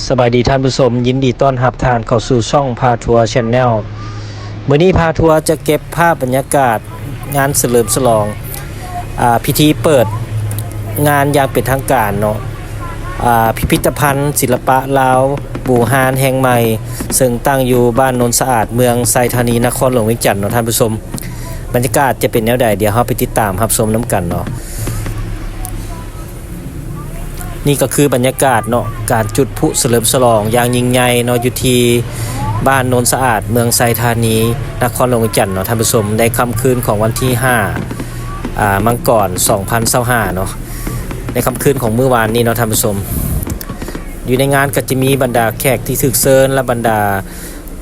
ສະບາຍດີທ່ານຜູ້ຊົມ, ຍິນດີຕ້ອນຮັບທ່ານເຂົ້າສູ່ຊ່ອງພາທົວ Channel. ມື້ນີ້ພາທົວຈະເກັບພາບບັນຍາກາດງານສະເຫຼີມສະຫຼອງ ອາ ພິທີເປີດງານຢ່າງເປັນທາງການເນາະ, ອາ ພິພິທະພັນສິລະປະລາວບູຮານແຫ່ງໃໝ່ ເຊິ່ງຕັ້ງຢູ່ບ້ານໂນນສະອາດ ເມືອງໄຊທານີ ນະຄອນຫຼວງວຽງຈັນເນາະທ່ານຜູ້ຊົມ. ບັນຍາກາດຈະເປັນແນວໃດ ດຽວເຮົາໄປຕິດຕາມຮັບຊົມນຳກັນເນາະ. ນີ້ກໍຄືບັນຍາກາດເນາະ ການຈຸດພລຸສະເຫຼີມສະຫຼອງຢ່າງຍິ່ງໃຫຍ່ເນາະ ຢູ່ທີ່ບ້ານໂນນສະອາດ ເມືອງໄຊທານີ ນະຄອນຫຼວງວຽງຈັນເນາະທ່ານຜູ້ຊົມ, ໃນຄ່ຳຄືນຂອງວັນທີຫ້າ ອາ ມັງກອນ ສອງພັນຊາວຫ້າເນາະ, ໃນຄ່ຳຄືນຂອງມື້ວານນີ້ເນາະທ່ານຜູ້ຊົມ. ຢູ່ໃນງານກໍຈະມີບັນດາແຂກທີ່ຖືກເຊີນ ແລະ ບັນດາ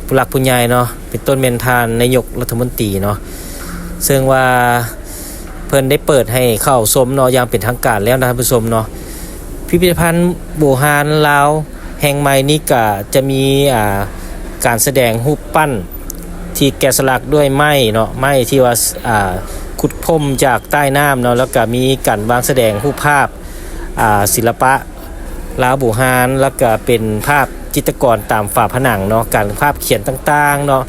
ຜູ້ຫຼັກຜູ້ໃຫຍ່ເນາະ ເປັນຕົ້ນແມ່ນທ່ານນາຍົກລັດຖະມົນຕີເນາະ, ເຊິ່ງວ່າເພິ່ນໄດ້ເປີດໃຫ້ເຂົ້າຊົມເນາະ ຢ່າງເປັນທາງການແລ້ວນະທ່ານຜູ້ຊົມເນາະ. ພິພິທະພັນບູຮານລາວແຫ່ງໃໝ່ນີ້ກະຈະມີ ອາ ການສະແດງຮູບປັ້ນທີ່ແກະສະຫຼັກດ້ວຍໄມ້ເນາະ, ໄມ້ທີ່ວ່າ ອາ ຂຸດພົ້ມຈາກໃຕ້ນ້ຳເນາະ, ແລ້ວກະມີການວາງສະແດງຮູບພາບ ອາ ສິລະປະ ລາວບູຮານ ແລ້ວກະເປັນພາບຈິດຕະກອນຕາມຝາຜະໜັງເນາະ, ການພາບຂຽນຕ່າງໆເນາະ.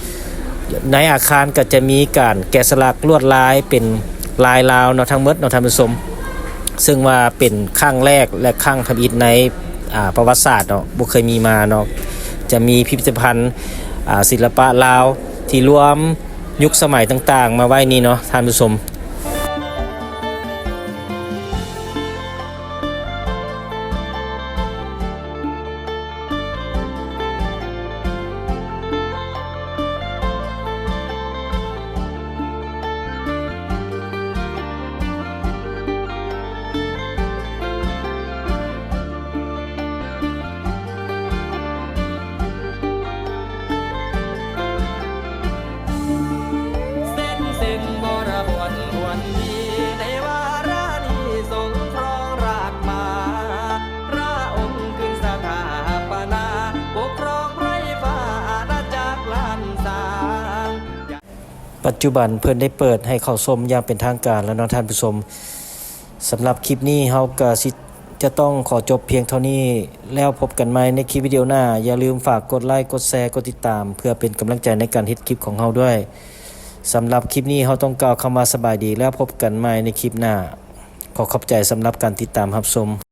ໃນອາຄານກໍຈະມີການແກະສະຫຼັກລວດລາຍເປັນລາຍລາວເນາະ ທັງໝົດເນາະທ່ານຜູ້ຊົມ, ເຊິ່ງວ່າເປັນຄັ້ງແລກ ແລະ ຄັ້ງທຳອິດໃນ ອາ ປະຫວັດສາດເນາະ, ບໍ່ເຄີຍມີມາເນາະ. ຈະມີພິພິທະພັນ ອາ ສິລະປະລາວທີ່ລວມຍຸກສະໄໝຕ່າງໆມາໄວ້ນີ້ເນາະທ່ານຜູ້ຊົມ. ປັດຈຸບັນເພິ່ນໄດ້ເປີດໃຫ້ເຂົ້າຊົມຢ່າງເປັນທາງການແລ້ວເນາະທ່ານຜູ້ຊົມ. ສຳລັບຄລິບນີ້ເຮົາກະຊິ ຈະຕ້ອງຂໍຈົບພຽງເທົ່ານີ້, ແລ້ວພົບກັນໃໝ່ໃນຄລິບວິດີໂອໜ້າ. ຢ່າລືມຝາກກົດໄລ, ກົດແຊ, ກົດຕິດຕາມ ເພື່ອເປັນກຳລັງໃຈໃນການເຮັດຄລິບຂອງເຮົາດ້ວຍ. ສຳລັບຄລິບນີ້ເຮົາຕ້ອງກ່າວຄຳວ່າສະບາຍດີ ແລ້ວພົບກັນໃໝ່ໃນຄລິບໜ້າ. ຂໍຂອບໃຈສຳລັບການຕິດຕາມຮັບຊົມ.